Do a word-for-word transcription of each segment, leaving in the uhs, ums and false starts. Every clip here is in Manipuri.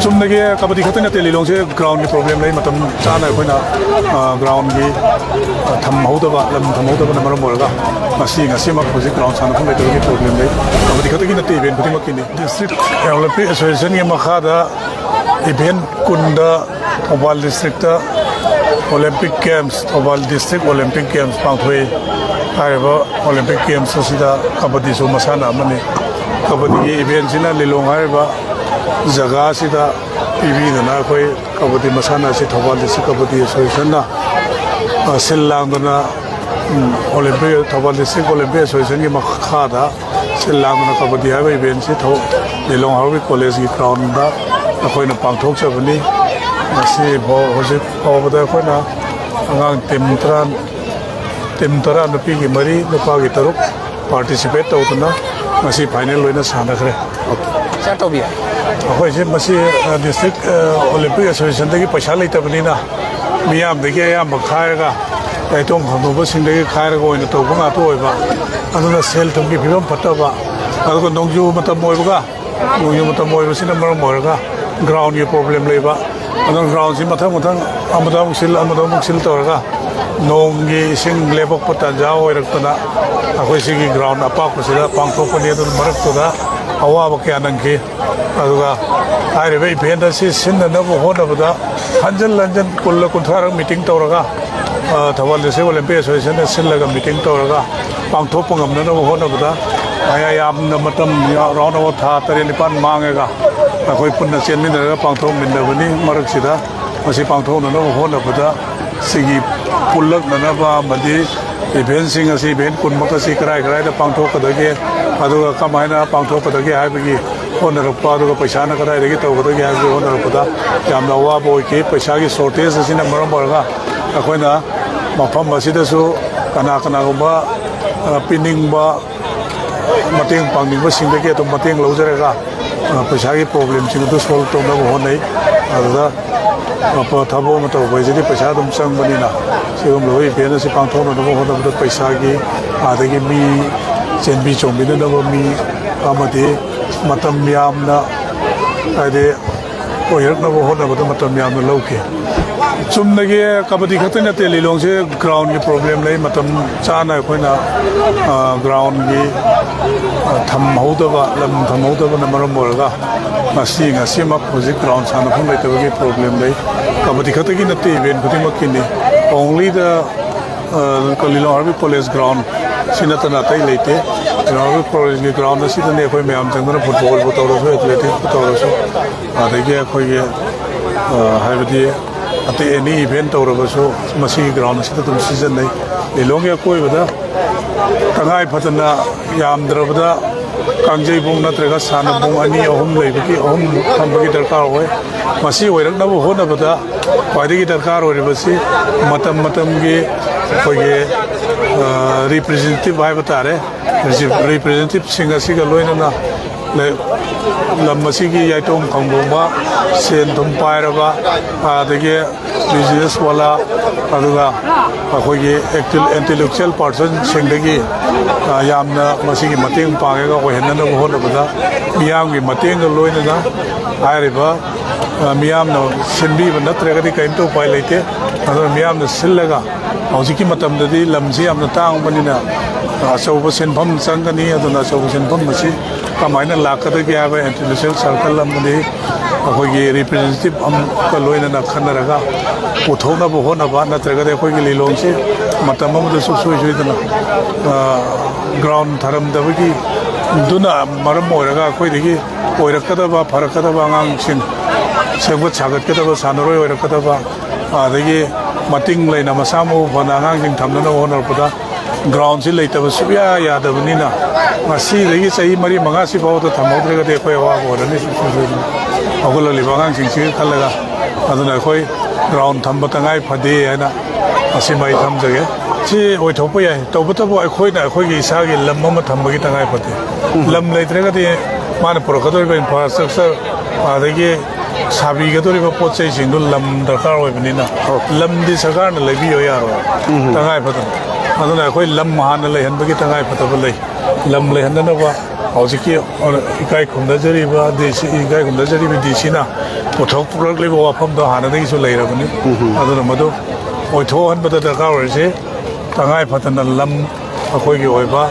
ꯆꯨꯝꯅꯒꯤ ꯀꯕꯗꯤ ꯈꯛꯇ ꯅꯠꯇꯦ, ꯂꯤꯂꯣꯡꯁꯦ ꯒ꯭ꯔꯥꯎꯟꯒꯤ ꯄ꯭ꯔꯣꯕ꯭ꯂꯦꯝ ꯂꯩ꯫ ꯃꯇꯝ ꯆꯥꯅ ꯑꯩꯈꯣꯏꯅ, ꯑ, ꯒ꯭ꯔꯥꯎꯟꯒꯤ, ꯑ, ꯊꯝꯍꯧꯗꯕ, ꯂꯝ ꯊꯝꯍꯧꯗꯕꯅ ꯃꯔꯝ ꯑꯣꯏꯔꯒ ꯉꯁꯤ, ꯉꯁꯤꯃꯛ ꯍꯧꯖꯤꯛ ꯒ꯭ꯔꯥꯎꯟ ꯁꯥꯟꯅꯐꯝ ꯂꯩꯇꯕꯒꯤ ꯄ꯭ꯔꯣꯕ꯭ꯂꯦꯝ ꯂꯩ꯫ ꯀꯕꯗꯤ ꯈꯛꯇꯒꯤ ꯅꯠꯇꯦ, ꯏꯚꯦꯟ ꯈꯨꯗꯤꯡꯃꯛꯀꯤꯅꯤ꯫ ꯗꯤꯁꯇ꯭ꯔꯤꯛ ꯑꯣꯂꯦꯝꯄꯤꯛ ꯑꯦꯁꯣꯁꯤꯌꯦꯁꯟꯒꯤ ꯃꯈꯥꯗ ꯏꯚꯦꯟ ꯀꯨꯟꯗ Thoubal district Olympic games, Thoubal district Olympic games ꯄꯥꯡꯊꯣꯛꯏ꯫ ꯍꯥꯏꯔꯤꯕ ꯑꯣꯂꯦꯝꯄꯤꯛ ꯒꯦꯝꯁ ꯑꯁꯤꯗ ꯀꯕꯗꯤꯁꯨ ꯃꯁꯥꯟꯅ ꯑꯃꯅꯤ꯫ ꯀꯕꯗꯤꯒꯤ ꯏꯚꯦꯟꯁꯤꯅ ꯂꯤꯂꯣꯡ ꯍꯥꯏꯔꯤꯕ ꯖꯒꯥ ꯑꯁꯤꯗ ꯄꯤꯕꯤꯗꯨꯅ ꯑꯩꯈꯣꯏ ꯀꯕꯗꯤ ꯃꯁꯥꯟꯅ ꯑꯁꯤ ꯊꯧꯕꯥꯜ ꯗꯤꯁꯇ꯭ꯔꯤꯛ ꯀꯕꯗꯤ ꯑꯦꯁꯣꯁꯤꯌꯦꯁꯟꯅ, ꯑ, ꯁꯤꯜ ꯂꯥꯡꯗꯨꯅ, ꯎꯝ, ꯑꯣꯂꯦꯝꯄꯤꯛ, ꯊꯧꯕꯥꯜ ꯗꯤꯁꯇ꯭ꯔꯤꯛ ꯑꯣꯂꯦꯝꯄꯤꯛ ꯑꯦꯁꯣꯁꯤꯌꯦꯁꯟꯒꯤ ꯃꯈꯥꯗ ꯁꯤꯜ ꯂꯥꯡꯗꯨꯅ ꯀꯕꯗꯤ ꯍꯥꯏꯕ ꯏꯚꯦꯟꯁꯤ ꯊꯧ-, ꯂꯤꯂꯣꯡ ꯍꯥꯎꯒꯤ ꯀꯣꯂꯦꯖꯀꯤ ꯒ꯭ꯔꯥꯎꯟꯗ ꯑꯩꯈꯣꯏꯅ ꯄꯥꯡꯊꯣꯛꯆꯕꯅꯤ꯫ ꯉꯁꯤ ꯐꯥꯎ, ꯍꯧꯖꯤꯛ ꯐꯥꯎꯕꯗ ꯑꯩꯈꯣꯏꯅ ꯑꯉꯥꯡ ꯇꯤꯝ ꯇꯔꯥ, ꯇꯤꯝ ꯇꯔꯥ, ꯅꯨꯄꯤꯒꯤ ꯃꯔꯤ, ꯅꯨꯄꯥꯒꯤ ꯇꯔꯨꯛ ꯄꯥꯔꯇꯤꯁꯤꯄꯦꯠ ꯇꯧꯗꯨꯅ ꯉꯁꯤ ꯐꯥꯏꯅꯦꯜ ꯂꯣꯏꯅ ꯁꯥꯟꯅꯈ꯭ꯔꯦ꯫ ꯁꯤꯌꯥꯔ ꯇꯧꯕꯤꯌꯨ꯫ ꯑꯩꯈꯣꯏꯁꯦ ꯃꯁꯤ, ꯑ, ꯗꯤꯁꯇ꯭ꯔꯤꯛ, ꯑ, ꯑꯣꯂꯦꯝꯄꯤꯛ ꯑꯦꯁꯣꯁꯤꯌꯦꯁꯟꯗꯒꯤ ꯄꯩꯁꯥ ꯂꯩꯇꯕꯅꯤꯅ ꯃꯤꯌꯥꯝꯗꯒꯤ ꯑꯌꯥꯝꯕ ꯈꯥꯏꯔꯒ, ꯂꯩꯇꯣꯡ ꯈꯝꯗꯣꯡꯕꯁꯤꯡꯗꯒꯤ ꯈꯥꯏꯔꯒ ꯑꯣꯏꯅ ꯇꯧꯕ ꯉꯥꯛꯇ ꯑꯣꯏꯕ꯫ ꯑꯗꯨꯅ ꯁꯦꯜ ꯊꯨꯝꯒꯤ ꯐꯤꯕꯝ ꯐꯠꯇꯕ, ꯑꯗꯨꯒ ꯅꯣꯡꯖꯨ ꯃꯇꯝ ꯑꯣꯏꯕꯒ, ꯅꯣꯡꯖꯨ ꯃꯇꯝ ꯑꯣꯏꯕꯁꯤꯅ ꯃꯔꯝ ꯑꯣꯏꯔꯒ ꯒ꯭ꯔꯥꯎꯟꯒꯤ ꯄ꯭ꯔꯣꯕ꯭ꯂꯦꯝ ꯂꯩꯕ꯫ ꯑꯗꯨꯅ ꯒ꯭ꯔꯥꯎꯟꯁꯤ ꯃꯊꯪ ꯃꯊꯪ ꯑꯃꯗ ꯑꯃꯨꯛ ꯁꯤꯜ, ꯑꯃꯗ ꯑꯃꯨꯛ ꯁꯤꯜ ꯇꯧꯔꯒ ꯅꯣꯡꯒꯤ ꯏꯁꯤꯡ ꯂꯦꯞꯄꯛꯄ ꯇꯥꯟꯖꯥ ꯑꯣꯏꯔꯛꯇꯅ ꯑꯩꯈꯣꯏ ꯁꯤꯒꯤ ꯒ꯭ꯔꯥꯎꯟ ꯑꯄꯥꯛꯄꯁꯤꯗ ꯄꯥꯡꯊꯣꯛꯄꯅꯤ꯫ ꯑꯗꯨꯅ ꯃꯔꯛꯇꯨꯗ ꯑꯋꯥꯕ ꯀꯌꯥ ꯅꯪꯈꯤ꯫ ꯑꯗꯨꯒ ꯍꯥꯏꯔꯤꯕ ꯏꯚꯦꯟ ꯑꯁꯤ ꯁꯤꯟꯅꯅꯕ ꯍꯣꯠꯅꯕꯗ ꯍꯟꯖꯤꯟ ꯍꯟꯖꯤꯟ ꯀꯨꯟꯂ ꯀꯨꯟꯊ꯭ꯔꯥꯔꯛ ꯃꯤꯇꯤꯡ ꯇꯧꯔꯒ, ꯑ, ꯊꯧꯕꯥꯜ ꯗꯤꯁꯇ꯭ꯔꯤꯛ ꯑꯣꯂꯦꯝꯄꯤꯛ ꯑꯦꯁꯣꯁꯤꯌꯦꯁꯟꯅ ꯁꯤꯜꯂꯒ ꯃꯤꯇꯤꯡ ꯇꯧꯔꯒ ꯄꯥꯡꯊꯣꯛꯄ ꯉꯝꯅꯅꯕ ꯍꯣꯠꯅꯕꯗ ꯃꯌꯥ ꯌꯥꯝꯅ ꯃꯇꯝ ꯌꯥ-, ꯔꯥꯎꯟ ꯑꯣꯐ ꯊꯥ ꯇꯔꯦꯠ ꯅꯤꯄꯥꯜ ꯃꯥꯡꯉꯒ ꯑꯩꯈꯣꯏ ꯄꯨꯟꯅ ꯆꯦꯟꯃꯤꯟꯅꯔꯒ ꯄꯥꯡꯊꯣꯛꯃꯤꯟꯅꯕꯅꯤ꯫ ꯃꯔꯛꯁꯤꯗ ꯃꯁꯤ ꯄꯥꯡꯊꯣꯛꯅꯅꯕ ꯍꯣꯠꯅꯕꯗ ꯁꯤꯒꯤ ꯄꯨꯜꯂꯛꯅꯅꯕ ꯑꯃꯗꯤ ꯏꯚꯦꯟꯁꯤꯡ ꯑꯁꯤ, ꯏꯚꯦꯟ ꯀꯨꯟꯃꯛ ꯑꯁꯤ ꯀꯗꯥꯏ ꯀꯗꯥꯏꯗ ꯄꯥꯡꯊꯣꯛꯀꯗꯒꯦ, ꯑꯗꯨꯒ ꯀꯃꯥꯏꯅ ꯄꯥꯡꯊꯣꯛꯀꯗꯒꯦ ꯍꯥꯏꯕꯒꯤ ꯍꯣꯠꯅꯔꯛꯄ, ꯑꯗꯨꯒ ꯄꯩꯁꯥꯅ ꯀꯗꯥꯏꯗꯒꯤ ꯇꯧꯒꯗꯒꯦ ꯍꯥꯏꯕꯒꯤ ꯍꯣꯠꯅꯔꯛꯄꯗ ꯌꯥꯝꯅ ꯑꯋꯥꯕ ꯑꯣꯏꯈꯤ꯫ ꯄꯩꯁꯥꯒꯤ ꯁꯣꯔꯇꯦꯖ ꯑꯁꯤꯅ ꯃꯔꯝ ꯑꯣꯏꯔꯒ ꯑꯩꯈꯣꯏꯅ ꯃꯐꯝ ꯑꯁꯤꯗꯁꯨ ꯀꯅꯥ ꯀꯅꯥꯒꯨꯝꯕ, ꯑ, ꯄꯤꯅꯤꯡꯕ, ꯃꯇꯦꯡ ꯄꯥꯡꯅꯤꯡꯕꯁꯤꯡꯗꯒꯤ ꯑꯗꯨꯝ ꯃꯇꯦꯡ ꯂꯧꯖꯔꯒ, ꯑ, ꯄꯩꯁꯥꯒꯤ ꯄ꯭ꯔꯣꯕ꯭ꯂꯦꯝꯁꯤꯡ ꯑꯗꯨ ꯁꯣꯜꯕ ꯇꯧꯅꯕ ꯍꯣꯠꯅꯩ꯫ ꯑꯗꯨꯗ ꯑꯐ-, ꯊꯕꯛ ꯑꯃ ꯇꯧꯕ ꯍꯥꯏꯁꯤꯗꯤ ꯄꯩꯁꯥ ꯑꯗꯨꯝ ꯆꯪꯕꯅꯤꯅ, ꯁꯤꯒꯨꯝꯂꯕ ꯏꯚꯦꯟ ꯑꯁꯤ ꯄꯥꯡꯊꯣꯛꯅꯅꯕ ꯍꯣꯠꯅꯕꯗ ꯄꯩꯁꯥꯒꯤ, ꯑꯗꯒꯤ ꯃꯤ ꯆꯦꯟꯕꯤ ꯆꯣꯡꯕꯤꯅꯅꯕ ꯃꯤ ꯑꯃꯗꯤ ꯃꯇꯝ ꯌꯥꯝꯅ, ꯍꯥꯏꯗꯤ, ꯑꯣꯏꯔꯛꯅꯕ ꯍꯣꯠꯅꯕꯗ ꯃꯇꯝ ꯌꯥꯝꯅ ꯂꯧꯈꯤ꯫ ꯆꯨꯝꯅꯒꯤ ꯀꯕꯗꯤ ꯈꯛꯇ ꯅꯠꯇꯦ, ꯂꯤꯂꯣꯡꯁꯦ ꯒ꯭ꯔꯥꯎꯟꯒꯤ ꯄ꯭ꯔꯣꯕ꯭ꯂꯦꯝ ꯂꯩ꯫ ꯃꯇꯝ ꯆꯥꯅ ꯑꯩꯈꯣꯏꯅ, ꯑ, ꯒ꯭ꯔꯥꯎꯟꯒꯤ, ꯑ, ꯊꯝꯍꯧꯗꯕ, ꯂꯝ ꯊꯝꯍꯧꯗꯕꯅ ꯃꯔꯝ ꯑꯣꯏꯔꯒ ꯉꯁꯤ, ꯉꯁꯤꯃꯛ ꯍꯧꯖꯤꯛ ꯒ꯭ꯔꯥꯎꯟ ꯁꯥꯟꯅꯐꯝ ꯂꯩꯇꯕꯒꯤ ꯄ꯭ꯔꯣꯕ꯭ꯂꯦꯝ ꯂꯩ꯫ ꯀꯕꯗꯤ ꯈꯛꯇꯒꯤ ꯅꯠꯇꯦ, ꯏꯚꯦꯟ ꯈꯨꯗꯤꯡꯃꯛꯀꯤꯅꯤ꯫ Only the, ꯑ, ꯂꯤꯂꯣꯡ ꯑꯥꯔ ꯕꯤ ꯀꯣꯂꯦꯖ ꯒ꯭ꯔꯥꯎꯟ ꯁꯤ ꯅꯠꯇꯅ ꯑꯇꯩ ꯂꯩꯇꯦ꯫ ꯂꯤꯂꯣꯡ ꯑꯥꯔ ꯕꯤ ꯀꯣꯂꯦꯖꯀꯤ ꯒ꯭ꯔꯥꯎꯟ ꯑꯁꯤꯗꯅꯤ ꯑꯩꯈꯣꯏ ꯃꯌꯥꯝ ꯆꯪꯗꯅ ꯐꯨꯠꯕꯣꯜꯕꯨ ꯇꯧꯔꯁꯨ, ꯑꯦꯊꯂꯦꯇꯤꯛꯁꯄꯨ ꯇꯧꯔꯁꯨ, ꯑꯗꯒꯤ ꯑꯩꯈꯣꯏꯒꯤ, ꯑ, ꯍꯥꯏꯕꯗꯤ ꯑꯇꯩ ꯑꯦꯅꯤ ꯏꯚꯦꯟ ꯇꯧꯔꯕꯁꯨ ꯃꯁꯤꯒꯤ ꯒ꯭ꯔꯥꯎꯟ ꯑꯁꯤꯗ ꯑꯗꯨꯝ ꯁꯤꯖꯤꯟꯅꯩ꯫ ꯂꯤꯂꯣꯡꯒꯤ ꯑꯀꯣꯏꯕꯗ ꯇꯉꯥꯏ ꯐꯗꯅ ꯌꯥꯝꯗ꯭ꯔꯕꯗ ꯀꯥꯡꯖꯩꯕꯨꯡ ꯅꯠꯇ꯭ꯔꯒ ꯁꯥꯟꯅꯕꯨꯡ ꯑꯅꯤ ꯑꯍꯨꯝ ꯂꯩꯕꯒꯤ, ꯑꯍꯨꯝ ꯊꯝꯕꯒꯤ ꯗꯔꯀꯥꯔ ꯑꯣꯏ꯫ ꯃꯁꯤ ꯑꯣꯏꯔꯛꯅꯕ ꯍꯣꯠꯅꯕꯗ ꯈ꯭ꯋꯥꯏꯗꯒꯤ ꯗꯔꯀꯥꯔ ꯑꯣꯏꯔꯤꯕꯁꯤ ꯃꯇꯝ ꯃꯇꯝꯒꯤ ꯑꯩꯈꯣꯏꯒꯤ, ꯑ, ꯔꯤꯄ꯭ꯔꯖꯦꯟꯇꯦꯇꯤꯚ ꯍꯥꯏꯕ ꯇꯥꯔꯦ, ꯔꯤꯄ꯭ꯔꯖꯦꯟꯇꯦꯇꯤꯚꯁꯤꯡ ꯑꯁꯤꯒ ꯂꯣꯏꯅꯅ ꯂꯩ-, ꯂꯝ ꯑꯁꯤꯒꯤ ꯌꯥꯏꯇꯣꯡ ꯈꯪꯕ, ꯁꯦꯟ ꯊꯨꯝ ꯄꯥꯏꯔꯕ, ꯑꯗꯒꯤ ꯕꯤꯖꯤꯅꯦꯁ ꯋꯥꯂꯥ, ꯑꯗꯨꯒ ꯑꯩꯈꯣꯏꯒꯤ ꯑꯦꯛꯇꯤꯜ-, ꯏꯟꯇꯦꯂꯦꯛꯆꯨꯋꯦꯜ ꯄꯥꯔꯁꯟꯁꯤꯡꯗꯒꯤ, ꯑ, ꯌꯥꯝꯅ ꯃꯁꯤꯒꯤ ꯃꯇꯦꯡ ꯄꯥꯡꯉꯒ ꯑꯣꯏꯍꯟꯅꯅꯕ ꯍꯣꯠꯅꯕꯗ ꯃꯤꯌꯥꯝꯒꯤ ꯃꯇꯦꯡꯒ ꯂꯣꯏꯅꯅ ꯍꯥꯏꯔꯤꯕ, ꯑ, ꯃꯤꯌꯥꯝꯅ ꯁꯤꯟꯕꯤꯕ ꯅꯠꯇ꯭ꯔꯒꯗꯤ ꯀꯔꯤꯝꯇ ꯎꯄꯥꯏ ꯂꯩꯇꯦ꯫ ꯑꯗꯨꯅ ꯃꯤꯌꯥꯝꯅ ꯁꯤꯜꯂꯒ ꯍꯧꯖꯤꯛꯀꯤ ꯃꯇꯝꯗꯗꯤ ꯂꯝꯁꯤ ꯌꯥꯝꯅ ꯇꯥꯡꯕꯅꯤꯅ ꯑꯆꯧꯕ ꯁꯦꯟꯐꯝ ꯆꯪꯒꯅꯤ꯫ ꯑꯗꯨꯅ ꯑꯆꯧꯕ ꯁꯦꯟꯐꯝ ꯑꯁꯤ ꯀꯃꯥꯏꯅ ꯂꯥꯛꯀꯗꯒꯦ ꯍꯥꯏꯕ ꯏꯟꯇꯔꯅꯦꯁꯅꯦꯜ ꯁꯥꯔꯀꯜ ꯑꯃꯗꯤ ꯑꯩꯈꯣꯏꯒꯤ ꯔꯤꯄ꯭ꯔꯖꯦꯟꯇꯦꯇꯤꯚ ꯑꯃꯒ ꯂꯣꯏꯅꯅ ꯈꯟꯅꯔꯒ ꯄꯨꯊꯣꯛꯅꯕ ꯍꯣꯠꯅꯕ, ꯅꯠꯇ꯭ꯔꯒꯗꯤ ꯑꯩꯈꯣꯏꯒꯤ ꯂꯤꯂꯣꯡꯁꯤ ꯃꯇꯝ ꯑꯃꯗ ꯁꯨꯡꯁꯣꯏ ꯁꯣꯏꯗꯅ, ꯑ, ꯒ꯭ꯔꯥꯎꯟ ꯊꯔꯝꯗꯕꯒꯤ ꯗꯨꯅ ꯃꯔꯝ ꯑꯣꯏꯔꯒ ꯑꯩꯈꯣꯏꯗꯒꯤ ꯑꯣꯏꯔꯛꯀꯗꯕ, ꯐꯔꯛꯀꯗꯕ ꯑꯉꯥꯡꯁꯤꯡ, ꯁꯦꯝꯒꯠ ꯁꯥꯒꯠꯀꯗꯕ, ꯁꯥꯟꯅꯔꯣꯏ ꯑꯣꯏꯔꯛꯀꯗꯕ, ꯑꯗꯒꯤ ꯃꯇꯤꯡ ꯂꯩꯅ ꯃꯁꯥ ꯃꯎ ꯐꯅ ꯑꯉꯥꯡꯁꯤꯡ ꯊꯝꯅꯅꯕ ꯍꯣꯠꯅꯔꯛꯄꯗ ꯒ꯭ꯔꯥꯎꯟꯁꯤ ꯂꯩꯇꯕ ꯁꯨꯛꯌꯥ ꯌꯥꯗꯕꯅꯤꯅ, ꯉꯁꯤꯗꯒꯤ ꯆꯍꯤ ꯃꯔꯤ ꯃꯉꯥꯁꯤ ꯐꯥꯎꯗ ꯊꯝꯍꯧꯗ꯭ꯔꯒꯗꯤ ꯑꯩꯈꯣꯏ ꯑꯋꯥꯕ ꯑꯣꯏꯔꯅꯤ꯫ ꯁꯨꯡꯁꯣꯏ ꯁꯣꯏꯗꯅ ꯍꯧꯒꯠꯂꯛꯂꯤꯕ ꯑꯉꯥꯡꯁꯤꯡꯁꯤꯒ ꯈꯜꯂꯒ, ꯑꯗꯨꯅ ꯑꯩꯈꯣꯏ ꯒ꯭ꯔꯥꯎꯟ ꯊꯝꯕ ꯇꯉꯥꯏ ꯐꯗꯦ ꯍꯥꯏꯅ ꯃꯁꯤꯃ ꯑꯩ ꯊꯝꯖꯒꯦ꯫ ꯁꯤ ꯑꯣꯏꯊꯣꯛꯄ ꯌꯥꯏ, ꯇꯧꯕꯇꯕꯨ ꯑꯩꯈꯣꯏꯅ ꯑꯩꯈꯣꯏꯒꯤ ꯏꯁꯥꯒꯤ ꯂꯝ ꯑꯃ ꯊꯝꯕꯒꯤ ꯇꯉꯥꯏ ꯐꯗꯦ꯫ ꯎꯝ꯫ ꯂꯝ ꯂꯩꯇ꯭ꯔꯒꯗꯤ ꯃꯥꯅ ꯄꯨꯔꯛꯀꯗꯧꯔꯤꯕ ꯏꯟꯐ꯭ꯔꯥꯁ꯭ꯇ꯭ꯔꯛꯆꯔ, ꯑꯗꯒꯤ ꯁꯥꯕꯤꯒꯗꯧꯔꯤꯕ ꯄꯣꯠ ꯆꯩꯁꯤꯡꯗꯨ ꯂꯝ ꯗꯔꯀꯥꯔ ꯑꯣꯏꯕꯅꯤꯅ, ꯑꯣ꯫ ꯂꯝꯗꯤ ꯁꯔꯀꯥꯔꯅ ꯂꯩꯕꯤꯌꯨ ꯌꯥꯔꯣꯏ꯫ ꯎꯝ꯫ ꯇꯉꯥꯏ ꯐꯗꯅ꯫ ꯑꯗꯨꯅ ꯑꯩꯈꯣꯏ ꯂꯝ ꯍꯥꯟꯅ ꯂꯩꯍꯟꯕꯒꯤ ꯇꯉꯥꯏ ꯐꯗꯕ ꯂꯩ꯫ ꯂꯝ ꯂꯩꯍꯟꯗꯅꯕ ꯍꯧꯖꯤꯛꯀꯤ ꯏꯀꯥꯏ ꯈꯨꯝꯅꯖꯔꯤꯕ ꯗꯤ ꯁꯤ, ꯏꯀꯥꯏ ꯈꯨꯝꯅꯖꯔꯤꯕ ꯗꯤ ꯁꯤꯅ ꯄꯨꯊꯣꯛꯂꯛꯂꯤꯕ ꯋꯥꯐꯝꯗꯣ ꯍꯥꯟꯅꯗꯒꯤꯁꯨ ꯂꯩꯔꯕꯅꯤ꯫ ꯑꯗꯨꯅ ꯃꯗꯨ ꯑꯣꯏꯊꯣꯛꯍꯟꯕꯗ ꯗꯔꯀꯥꯔ ꯑꯣꯏꯔꯤꯁꯦ ꯇꯉꯥꯏ ꯐꯗꯅ ꯂꯝ, ꯑꯩꯈꯣꯏꯒꯤ ꯑꯣꯏꯕ,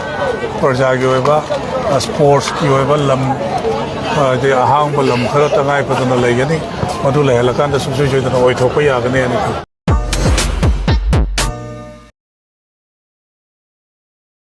ꯄ꯭ꯔꯖꯥꯒꯤ ꯑꯣꯏꯕ, ꯁ꯭ꯄꯣꯔꯠꯁꯀꯤ ꯑꯣꯏꯕ ꯂꯝ, ꯑꯗꯩ ꯑꯍꯥꯡꯕ ꯂꯝ ꯈꯔ ꯇꯉꯥꯏ ꯐꯗꯅ ꯂꯩꯒꯅꯤ꯫ ꯃꯗꯨ ꯂꯩꯍꯜꯂꯀꯥꯟꯗ ꯁꯨꯡꯁꯣꯏ ꯁꯣꯏꯗꯅ ꯑꯣꯏꯊꯣꯛꯄ ꯌꯥꯒꯅꯤ ꯍꯥꯏꯅ ꯈꯜꯂꯤ꯫